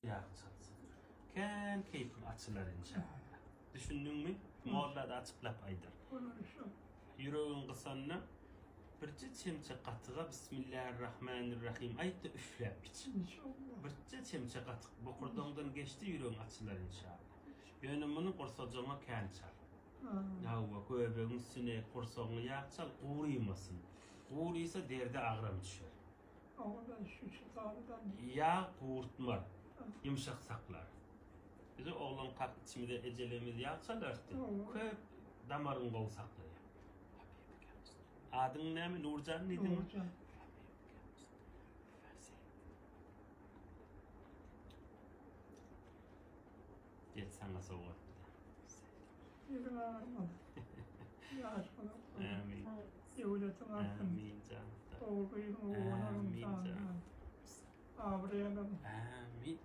Ýag çalsyn. Kän keýpiň açylar inşallah. Düşündiňmi? Molla-da açyklap aýdar. Ýüregiň gysanda birje çemçe gatyga Bismillahirrahmanirrahim aýt-da üfläp iç. Birje çemçe gatyk bokurdagyňdan geçdi ýüregiň açylar inşallah. Ýöne muny gursajagyňa kän çal. Hawa, göbegiň üstüne gursagyňa ýag çal, gurymasyn. Gurysa derde agram düşer. Ýag gurtmaz, ýumşak saklar. Bizi oglankak içimize ejelerimiz ýag çalardy. Köp damaryňy gowy saklaýar. Adyň näme? Nurjan diýdiňmi? Nurjan. Gel saňa sowgat. Ýeriň agyrmaz. Ýaş bolup. Amin. Döwletiň artsyn. Amin jan. Ogul gyzyň owadan Amin jan. Abraýalyň. Amin.